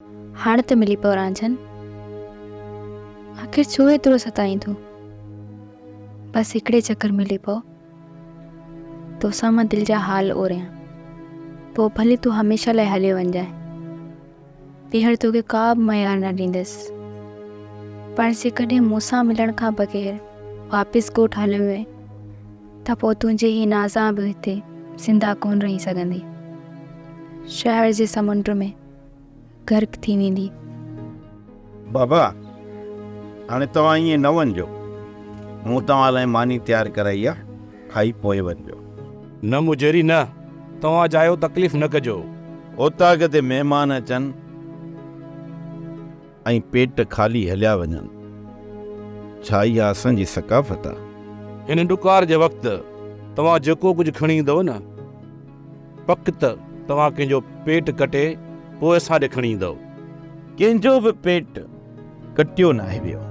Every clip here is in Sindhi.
هاڻ ته ملي پئو رانجهن. آخر ڇو ايترو ستائين ٿو؟ بس هڪڙي چڪر ملي پئو. توسان مان دل جا حال اوريان. پوء ڀلي تون هميشه لاء هليو وڃجانء. ٻيهر توکي ڪا به ميار نه ڏيندس. پر جيڪڏهن مون سان ملڻ کان بغير واپس ڳوٺ هليو وئين ته پوء تنهنجي هي نازان به هتي زنده ڪونه رهي سگهندي. شهر جي سمنڊ ۾ غرق ٿي ويندي. بابا، هاڻي توهان ائين نه وڃجو. مون توهان لاء ماني تيار ڪرائي آ، کائي پوء وڃجو. نه مجيري نه، توهان اجايو تڪليف نه ڪجو. اوطاق تي مهمان اچن ۽ پيٽ خالي هليا وڃن، ڇا اها اسان جي ثقافت آ؟ هن ڏڪار جي وقت توهان جيڪو ڪجهه کڻي ايندؤ نه، پڪ ته توهان ڪنهن جو پيٽ ڪٽي پوء اسان ڏي کڻي ايندؤ. ڪنهن جو به پيٽ ڪٽيو ناهي ويو.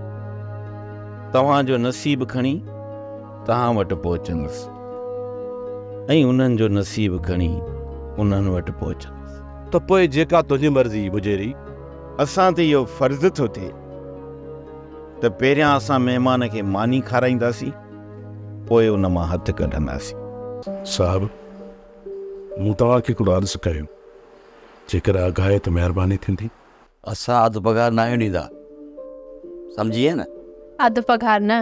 توهان جو نصيب کڻي توهان وٽ پهچندس ۽ انهن جو نصيب کڻي انهن وٽ پهچندس. ته پوء جيڪا تنهنجي مرضي بجيري. اسان تي اهو فرض ٿو ٿئي ته پهريان اسان مهمان کي ماني کارائينداسين، پوء ان مان هٿ ڪڍنداسين. صاحب! مون توهان کي هڪڙو عرض ڪيو، جيڪڏهن اگهائي ته مهرباني ٿيندي. اسان اڌ پگهار ناهيون ڏيندا، سمجهي وئين نه؟ اڌ پگهار نه،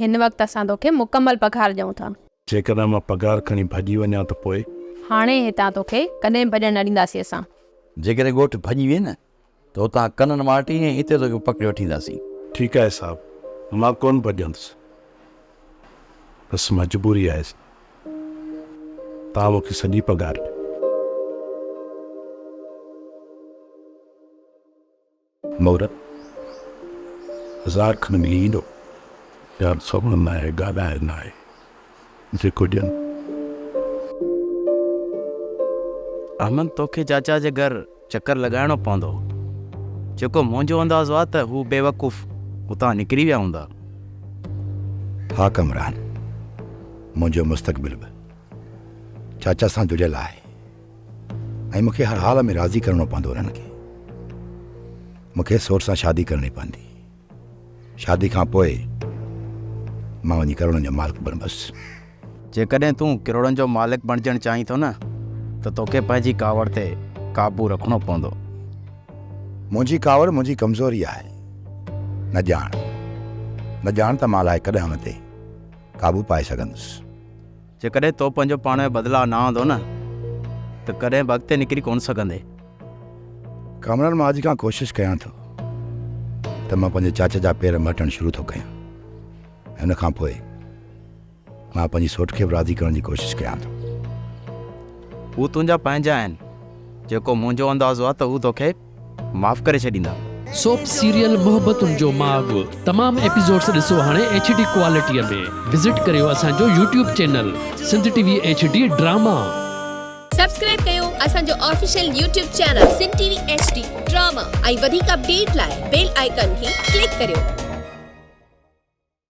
هن وقت اسان توکي مڪمل پگهار ڏيون ٿا. جيڪڏهن مان پگهار کڻي ڀڄي وڃان ته پوء؟ هاڻي هتان توکي ڪڏهن به ڀڄڻ نه ڏينداسين اسان. جيڪڏهن ڳوٺ ڀڄي وئين نه ته اتان ڪنن مان اٽي ۽ هتي توکي پڪڙي وٺي اينداسين. ٺيڪ آهي صاحب، مان ڪونه ڀڄندس. بس مجبوري آهي توهان مون کي سڄي پگهار ڏيو. مورت، هزار کن ملي ايندو. يار سوڻ ناهي، ڳالهائڻ ناهي، جيڪو ڏين. احمد توکي چاچا جي گهر چڪر لڳائڻو پوندو. جيڪو منهنجو اندازو آ ته هو بيوقوف اتان نڪري ويا هوندا. ها ڪامران، منهنجو مستقبل به چاچا سان جڙيل آهي ۽ مون کي هر حال ۾ راضي ڪرڻو پوندو انهن کي. مون کي سوٽ سان شادي ڪرڻي پوندي. شادي کان پوء مان وڃي ڪروڙن جو مالڪ بڻبس. جيڪڏهن تون ڪروڙن جو مالڪ بڻجڻ چاهين ٿو نه ته توکي پنهنجي ڪاوڙ تي قابو رکڻو پوندو. منهنجي ڪاوڙ منهنجي ڪمزوري آهي. نه ڄاڻ، نه ڄاڻ ته مان الائي ڪڏهن ان تي قابو پائي سگهندس. جيڪڏهن تو پنهنجو پاڻ ۾ بدلاء نه آندو نه ته ڪڏهن به اڳتي نڪري ڪونه سگهندين. ڪامران مان اڄ کان ڪوشش ڪيان ٿو ته مان پنهنجي چاچا جا پير مهٽڻ شروع ٿو ڪيان ۽ ان کان پوء مان پنهنجي سوٽ کي به راضي ڪرڻ جي ڪوشش ڪيان ٿو. هو تنهنجا پنهنجا آهن. جيڪو منهنجو اندازو آهي ته هو توکي معاف ڪري ڇڏيندا. سوپ سيريل محبتن جو ماڳ تمام ايپيسوڊس ڏسو هاڻي ايڇ ڊي ڪوالٽيء ۾ وزٽ ڪريو اسان جو YouTube channel Sindh T V H D drama. Subscribe ڪيو اسان جو official YouTube channel Sindh T V H D drama ۽ وڌيڪ اپڊيٽ لاء بيل آئيڪان کي ڪلڪ ڪريو.